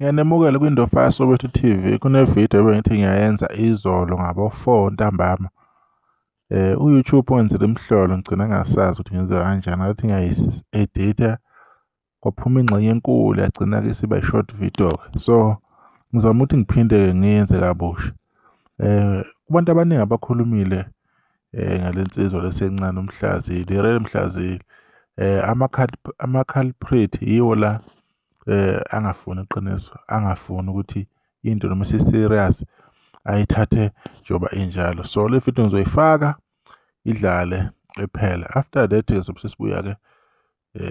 Ngiyanemukela kwiNdofa Soweto TV. Kunevidiyo ebengithi ngiyayenza izolo ngabo-4 ntambama. U-YouTube ungenzele imhlolo, ngigcina ngingasazi ukuthi ngenze kanjani. Ngathi ngiyayi-editha kwaphuma ingxenye enkulu, yagcina-ke isiba i-short video-ke. So ngizama ukuthi ngiphinde-ke ngiyenze kabusha. Kubantu abaningi abakhulumile ngale nsizwa lesencane uMhlaziyi, the real Mhlaziyi. Ama-culprit yiwo la angafuni iqiniso, angafuni ukuthi into noma isi-serious ayithathe njengoba injalo. So le video ngizoyifaka idlale iphele. After that sobe sesibuya-ke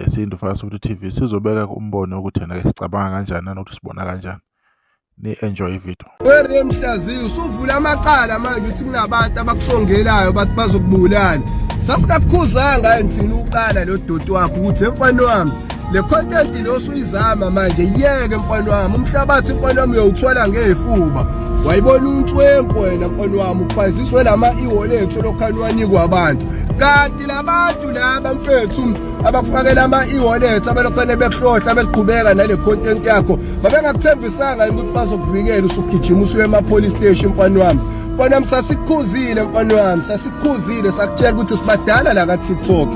siyiNdofa Soweto TV, sizobeka umbono ukuthi yena-ke sicabanga kanjani nanokuthi sibona kanjani. Ni-enjoy ividiyo. Were Mhlaziyi, usuvula amacala manje, uthi kunabantu abakusongelayo, bathi bazokubulala. Sasingakukhuzanga yini thina uqala lo doti wakho ukuthi, mfana wami, le content lo usuyizama manje, yeke mfana wami, umhlabathi mfana wami uyowuthola ngezifuba. Wayibona untwempu wena mfana wami, ubhaziswe lama e-wallet lokhani wanikwa abantu. Kanti labantu laba mfethu abakufakela ama-e-wallet, abelokhane bekuhlohla, beqhubeka nale content yakho, babengakuthembisanga yini ukuthi bazokuvikela usugijima usuye ema-police station? Mfana wami, mfana wami, sasikukhuzile mfana wami, sasikukhuzile, sakutshela ukuthi sibadala la ka-TikTok.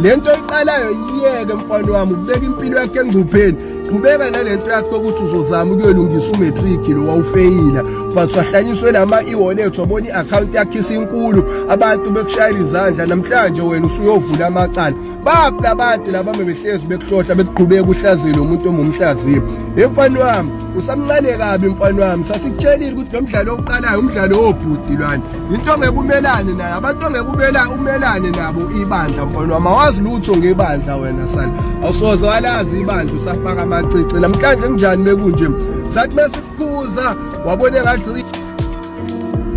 Le nto oyiqalayo iyeke mfana wami, ubeka impilo yakho engcupheni. Qhubeka nalento yakho ukuthi uzozama ukuyolungisa umatric lo wawufeyila, but wahlanyiswe lama e-wallet, wabona i-account yakho isinkulu, abantu bekushayela izandla. Namhlanje wena usuyovula amacala. Baphi labantu laba bebehlezi bekuhlohla, bekuqhubeka uhlazile umuntu omumhlaziyo? Mfana wami, usamncane kabi mfana wami. Sasikutshelile ukuthi lo mdlalo oqalayo umdlalo wobhuti lwana, into ongeke umelane nayo, abantu ongeke umelane nabo ibandla. Mfana wami, awazi lutho ngebandla wena sana, awusoze walazi ibandla, usafaka amacici namhlanje. Kunjani bekunje? Sathi mesikukhuza wabona ngathi,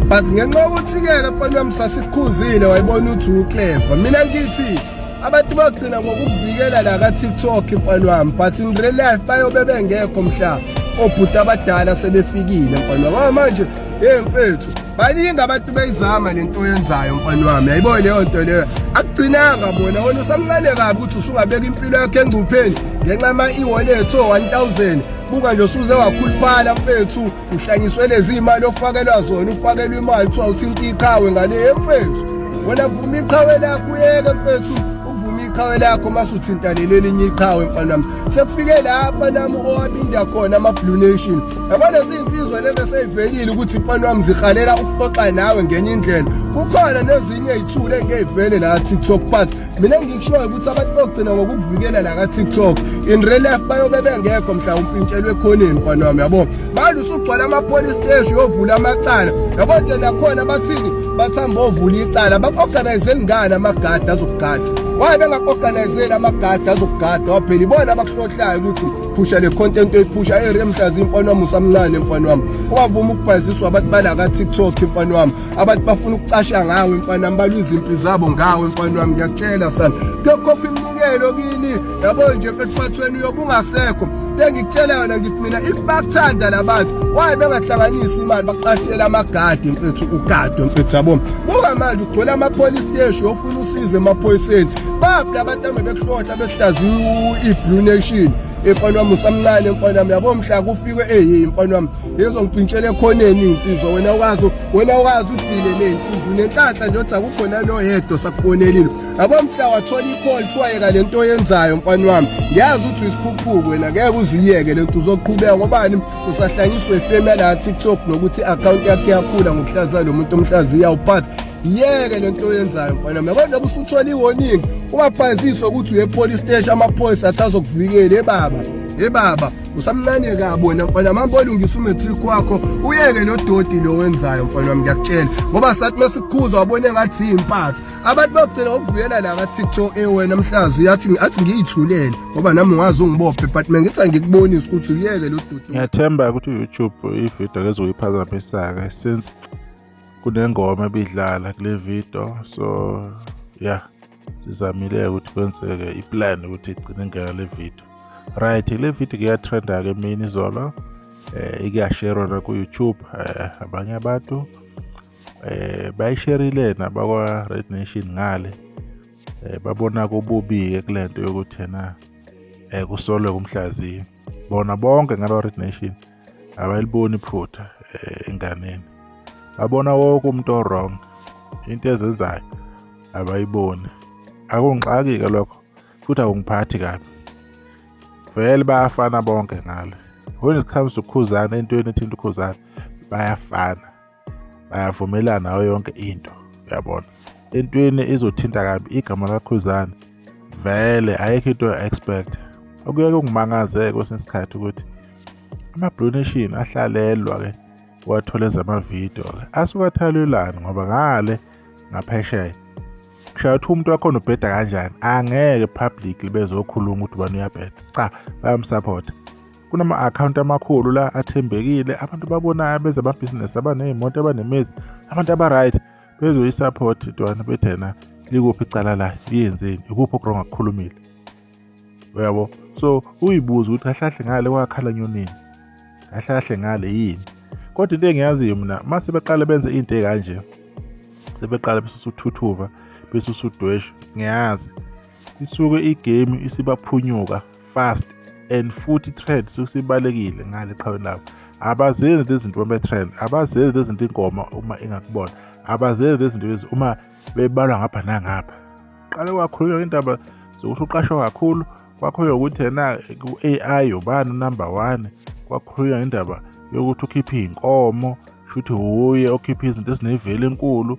but ngenxa yokuthi-ke mfana wami sasikukhuzile, wayibona ukuthi uclever. Mina ngithi abantu bagcina ngokukuvikela la ka-TikTok mfana wami, but in real life bayobe bengekho mhla obhuti abadala sebefikile mfana wami. Manje hey mfethu, baningi abantu beyizama lento oyenzayo mfana wami, yayibona leyo nto leyo, akugcinanga bona. Wena usamncane kabi ukuthi usungabeka impilo yakho engcupheni ngenxa yama-e-wallet o-1000. Buka nje, usuze wakhuluphala mfethu, uhlanyiswe lezi imali ofakelwa zona, ufakelwa imali kuthiwa uthinta iqhawe ngale. Mfethu, wena vuma iqhawe lakho, uyeke mfethu ukuvuma iqhawe lakho mase uthinta leli elinye iqhawe mfana wami. Sekufike lapha nami owabinda khona ama-Blue Nation, yabona zinsizwa lezi eseyivelile ukuthi mfana wami zihalela ukuxoxa nawe ngenye indlela. Kukhona nezinye ey'thule engey'vele la TikTok, but mina engikushoyo ukuthi abantu bogcina ngokukuvikela la ka-TikTok, in real life bayobe bengekho mhla umpintshelwe ekhoneni mfana wami. Yabo manje usugcwala ama-police station, uyovula amacala, yabo nje nakhona bathini, bathamba ovula icala, baku-organizeli ngani amagadi azokugada? Waye bengaku-organizeli amagadi azokugada? Waphela ibona abakuhlohlayo ukuthi phusha le content oyiphusha ere. Mhlazi mfana wami, usamncane mfana wami, ungavumi ukubhayiziswa abantu bala ka-TikTok mfana wami. Abantu bafuna ukucasha ngawe mfana wami, balwa izimpi zabo ngawe mfana wami. Ngiyakutshela sana, kuyokhokhwa iminikelo kini, yabo nje ekuphathweni uyobe ungasekho. Into engikutshela yona, ngithi mina, if bakuthanda labantu, why bengahlanganisi imali bakuqashele amagadi mfethu, ugadwe mfethu? Yabo, buka manje ugcwele ama-police station, uyofuna usizo emaphoyiseni. Baphi labantu ame bekuhlohla, bekuhlaziya i-Blue Nation? Mfana wami, usamncane mfana wami, yabo mhla kufike eyi mfana wami yezongipintshela ekhoneni iy'nsizwa. Wena wazi, wena wazi udile ney'nsizwa, unenhlanhla nje othi akukhona noyedwa sakufonelile. Yabo mhla wathola i-call kuthiwa yeka le nto oyenzayo mfana wami, ngiyazi ukuthi uyisiphukuphuku wena, ngeke uziyeke le nto, uzoqhubeka. Ngobani? Usahlanyiswe ifame yala TikTok nokuthi i-akhawunti yakho iyakhula ngokuhlaziya lo muntu omhlaziyayo, but yeke lento oyenzayo mfana wami. Yabo noma usuthola i-warning, ungabhayiziswa ukuthi uye police station, amaphoyisa athi azokuvikela. Ebaba, ebaba, usamncane kabi wena mfana wami, olungisa umatric wakho, uyeke lo doti lo wenzayo mfana wami. Ngiyakutshela ngoba sathi masikukhuza wabona engathi iyimpatha. Abantu bagcina ngokuvikela la ka-TikTok. Wena mhlazi, athi ngiyithulele ngoba nami ungaze ungibophe, but mina ngithi angikubonise ukuthi uyeke lo doti. Ngiyathemba ukuthi u-YouTube ividiyo akezoyiphazamisa-ke since kunengoma ebidlala kule video. So yeah, sizamile ukuthi kwenzeke iplan ukuthi igcine ingena le video. Right, le video kuyatrenda-ke emini izolo, ikuyasherwa na ku-YouTube. Abanye abantu bayisherile nabakwa Red Nation ngale, babona kububi-ke kule nto yokuthi yena kusolwe kumhlaziyi bona bonke ngalo Red Nation. Abayiliboni iphutha enganeni, babona wonke umuntu o-wrong, into ezenzayo abayiboni. Akungixaki-ke lokho futhi akungiphathi kabi, vele bayafana bonke ngale. When it comes to Khuzani, entweni ethinta uKhuzani bayafana, bayavumelana nayo yonke into, uyabona. Entweni ezothinta kabi igama likaKhuzani vele ayikho into expect. Okuye kungimangaze kwesinye isikhathi ukuthi ama-Blue Nation ahlalelwa-ke wathola ezamavidiyo-ke asuke athalelani, ngoba ngale ngaphesheya kushaya ukuthi umuntu wakhona ubheda kanjani, angeke publicly bezokhuluma ukuthi ubani uyabheda, cha, bayamsupport. Kunama-akhawunti amakhulu la athembekile, abantu babonayo, beza amabhizinisi, abaney'moto, abanemizi, abantu aba-right bezoyisupport intwana, bethi yena likuphi icala layo, iyenzeni, ikuphi oku-wrong akukhulumile, uyabo. So uyibuza ukuthi kahle kahle ngale kwakhala nyonini, kahle kahle ngale yini. Kodwa into engiyaziyo mina, mase beqale benze into ekanje, sebeqala besusa uthuthuva, besusa udweshu, ngiyazi isuke igame isibaphunyuka fast and futhi trend suke sibalekile ngale eqhaweni labo. Abazenzi lezi zinto uma be-trend, abazenzi lezi zinto ingoma uma ingakubona, abazenzi lezi zinto lezi uma bebalwa ngapha nangapha. Qale kwakhulunywa indaba zokuthi uqashwa kakhulu, kwakhulunywa ukuthi yena ku-AI ubani unumber 1, kwakhulunywa indaba yokuthi ukhiphe iy'nkomo, shuthi wuye okhiphe izinto ezineveli enkulu,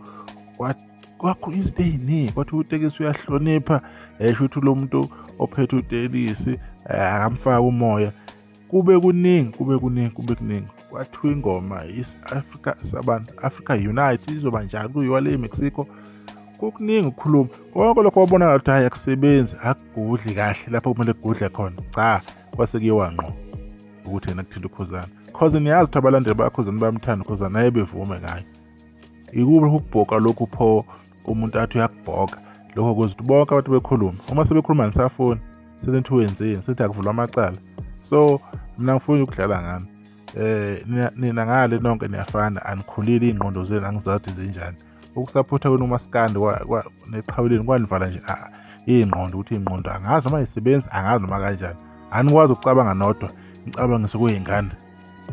kwakhulunywa izinto ey'ningi, kwathi utekisi uyahlonipha, shuthi lo muntu ophethe utekisi akamfaki umoya. Kube kuningi, kube kuningi, kube kuningi. Kwathiwa ingoma is-Africa sabantu, Africa Unite izoba njani kuyiwa le Mexico. Kukuningi ukukhuluma konke lokho, wabonakala ukuthi hhayi akusebenzi, akugudli kahle lapho kumele kugudle khona. Cha, kwase kuyiwa ngqo ukuthi yena kuthinta uKhuzani, cause niyazi ukuthi abalandeli bakaKhuzani bayamthanda uKhuzani, naye bevume ngayo. Ikuphi ukubhoka lokhu pho umuntu athi uyakubhoka lokho kuze ukuthi bonke abantu bekhuluma, uma sebekhuluma nisafuni senithi wenzeni, sethi akuvulwa amacala. So mina ngifuna ukudlala ngani, nina ngale nonke niyafana, anikhulile iy'ngqondo zenu, angizazi zinjani. Ukusaphotha kwenu umaskandi neqhaweleni kwanivala nje iy'ngqondo, ukuthi iy'ngqondo angazi noma yisebenzi, angazi noma kanjani, anikwazi ukucabanga nodwa, nicabange sekuyingane.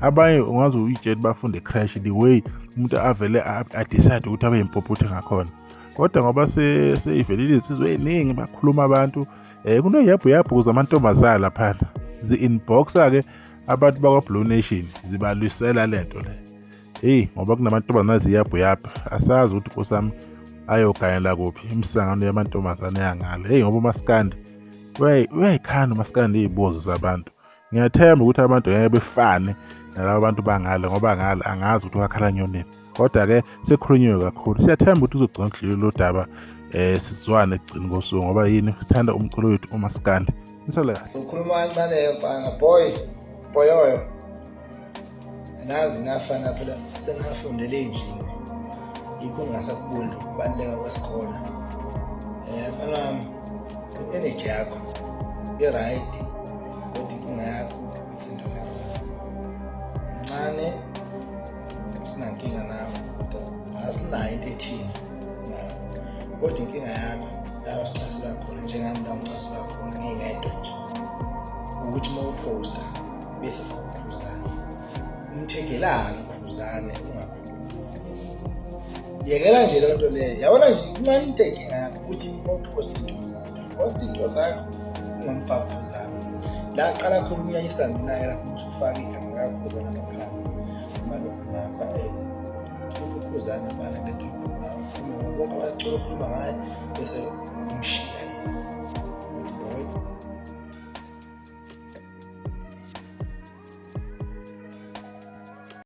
Abanye ungaze uyitshele bafunde crash the way umuntu avele adecide ukuthi abe yimpumputhe ngakhona, kodwa ngoba seyivelile insizwa ey'ningi bakhuluma abantu, kunoyebhu yebhu kuze amantombazane laphana zi-inboxa-ke abantu bakwa-Blue Nation, zibalwisela le nto le. Heyi, ngoba kunamantombazane aziyabhu yabhu, asazi ukuthi nkosi yami ayogayela kuphi imisangano yamantombazane yangale. Heyi, ngoba umaskandi uyayikhanda umaskandi iy'bozi zabantu. Ngiyathemba ukuthi abantu ngeke befane nalaba bantu bangale, ngoba ngale angazi ukuthi wakhala nyonini. Kodwa-ke sekukhulunyiwe kakhulu, siyathemba ukuthi uzogcina kudlule lo daba, sizwane ekugcini kosuku, ngoba yini, sithanda umculo wethu umaskandi. Nisale kahle. Sokhuluma kancane mfana, boy boyoyo, anazi nafana phela senafundela endlini, yikho ngingasakuboni ukubaluleka kwesikole. Mfana wami, i-energy yakho i-right, kodwa inkinga yakho imfundo yakho ncane. Sinankinga nawe, kodwa asinayo into ethini nawe, kodwa inkinga yakho la usicasula khona njengami, la ungicasula khona ngingedwa nje, ukuthi uma uphosta bese ufaka uKhuzane, umthegelani uKhuzane ungakhulumi naye. Yekela nje loo nto leyo, yabona nje incane into eyinkinga yakho, ukuthi uma uphosta into zakho, posta into zakho ungamfaki uKhuzane. La qala khona ukunyanyisa mina-ke lapho ukuthi ufake igama likaKhuzane ngaphansi uma lokhu ngakho uKhuzane mfana, lento ikhulumayo ukhuluma ngabo bonke abacula, ukhuluma ngaye bese umshiya.